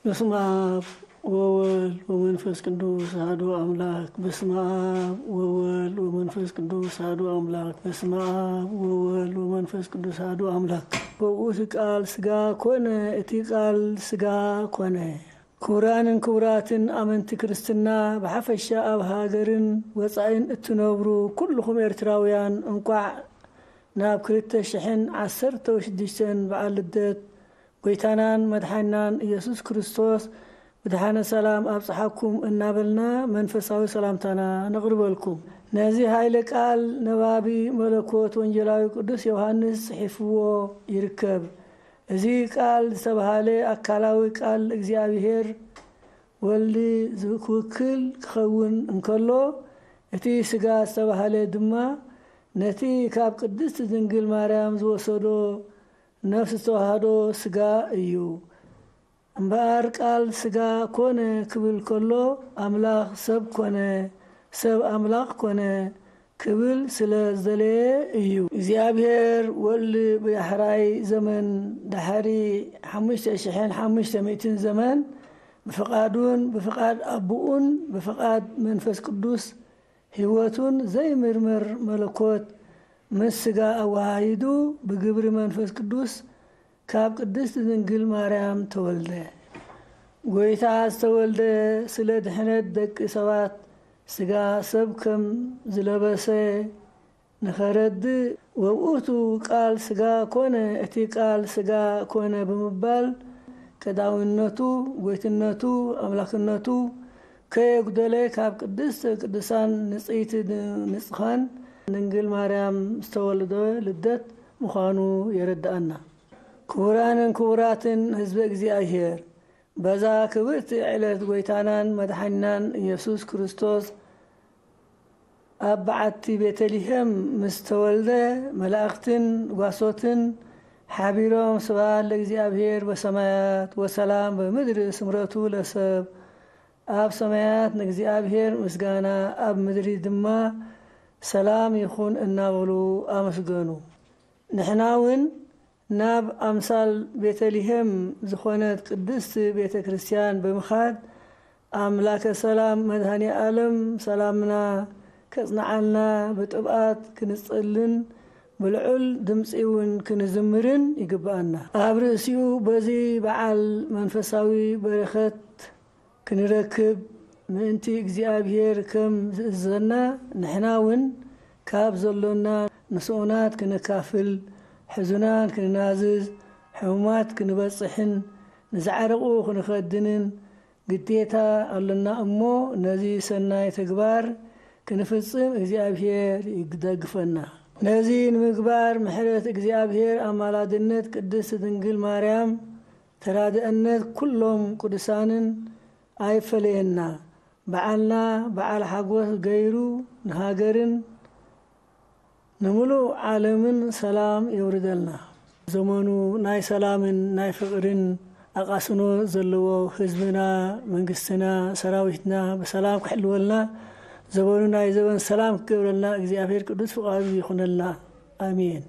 በስመ አብ ወወልድ ወመንፈስ ቅዱስ አሐዱ አምላክ። በስመ አብ ወወልድ ወመንፈስ ቅዱስ አሐዱ አምላክ። በስመ አብ ወወልድ ወመንፈስ ቅዱስ አሐዱ አምላክ። በውእቱ ቃል ስጋ ኮነ፣ እቲ ቃል ስጋ ኮነ። ክቡራንን ክቡራትን ኣመንቲ ክርስትና ብሓፈሻ ኣብ ሃገርን ወጻኢን እትነብሩ ኩልኹም ኤርትራውያን እንቋዕ ናብ ክልተ ሽሕን ዓሰርተ ሽዱሽተን በዓል ልደት ጎይታናን መድሓኒናን ኢየሱስ ክርስቶስ ብድሓነ ሰላም ኣብጽሓኩም እናበልና መንፈሳዊ ሰላምታና ነቕርበልኩም። ነዚ ኃይለ ቃል ነባቢ መለኮት ወንጌላዊ ቅዱስ ዮሐንስ ጽሒፍዎ ይርከብ። እዚ ቃል ዝተባህለ ኣካላዊ ቃል እግዚኣብሔር ወልድ ዝውክል ክኸውን እንከሎ፣ እቲ ስጋ ዝተባህለ ድማ ነቲ ካብ ቅድስት ድንግል ማርያም ዝወሰዶ ነፍስ ተዋህዶ ስጋ እዩ። እምበኣር ቃል ስጋ ኮነ ክብል ከሎ፣ ኣምላኽ ሰብ ኮነ፣ ሰብ ኣምላኽ ኮነ ክብል ስለ ዝደለየ እዩ። እግዚኣብሔር ወልድ ብዳሕራይ ዘመን፣ ድሕሪ ሓሙሽተ ሽሕን ሓሙሽተ ሚእትን ዘመን፣ ብፍቓዱን ብፍቓድ ኣቦኡን ብፍቓድ መንፈስ ቅዱስ ህይወቱን ዘይምርመር መለኮት ምስ ስጋ ኣወሃሂዱ ብግብሪ መንፈስ ቅዱስ ካብ ቅድስት ድንግል ማርያም ተወልደ። ጎይታ ዝተወልደ ስለ ድሕነት ደቂ ሰባት ስጋ ሰብ ከም ዝለበሰ ንኸረድእ፣ ወውእቱ ቃል ስጋ ኮነ፣ እቲ ቃል ስጋ ኮነ ብምባል ቀዳምነቱ፣ ጎይትነቱ፣ ኣምላክነቱ ከየጉደለ ካብ ቅድስተ ቅዱሳን ንጽይቲ ንጽኻን ድንግል ማርያም ዝተወልደ ልደት ምዃኑ የረድኣና። ክቡራንን ክቡራትን ህዝበ እግዚኣብሔር፣ በዛ ክብርቲ ዕለት ጎይታናን መድሓኒናን ኢየሱስ ክርስቶስ ኣብ በዓቲ ቤተልሔም ምስ ተወልደ፣ መላእኽትን ጓሶትን ሓቢሮም ስብሐት ለእግዚኣብሔር በሰማያት ወሰላም በምድሪ ስምረቱ ለሰብ ኣብ ሰማያት ንእግዚኣብሔር ምስጋና ኣብ ምድሪ ድማ ሰላም ይኹን እናበሉ ኣመስገኑ። ንሕና እውን ናብ ኣምሳል ቤተልሔም ዝኾነት ቅድስት ቤተ ክርስቲያን ብምኻድ ኣምላከ ሰላም መድኃኔ ዓለም ሰላምና ከጽንዓልና ብጥብኣት ክንጸልን ብልዑል ድምጺ እውን ክንዝምርን ይግብኣና። ኣብ ርእሲኡ በዚ በዓል መንፈሳዊ በረኸት ክንረክብ ምእንቲ እግዚኣብሔር ከም ዝእዘና ንሕና እውን ካብ ዘሎና ንስኡናት ክንካፍል፣ ሕዙናት ክንናዝዝ፣ ሕሙማት ክንበጽሕን ንዝዓረቑ ክንኸድንን ግዴታ ኣሎና እሞ ነዚ ሰናይ ተግባር ክንፍጽም እግዚኣብሔር ይደግፈና። ነዚ ንምግባር ምሕረት እግዚኣብሔር ኣማላድነት ቅድስት ድንግል ማርያም ተራድእነት ኩሎም ቅዱሳንን ኣይፈለየና። በዓልና በዓል ሓጎስ ገይሩ ንሃገርን ንምሉእ ዓለምን ሰላም የውርደልና። ዘመኑ ናይ ሰላምን ናይ ፍቕርን ኣቓስኖ ዘለዎ ህዝብና፣ መንግስትና፣ ሰራዊትና ብሰላም ክሕልወልና፣ ዘመኑ ናይ ዘመን ሰላም ክገብረልና እግዚኣብሔር ቅዱስ ፍቓዱ ይኹነልና። ኣሜን።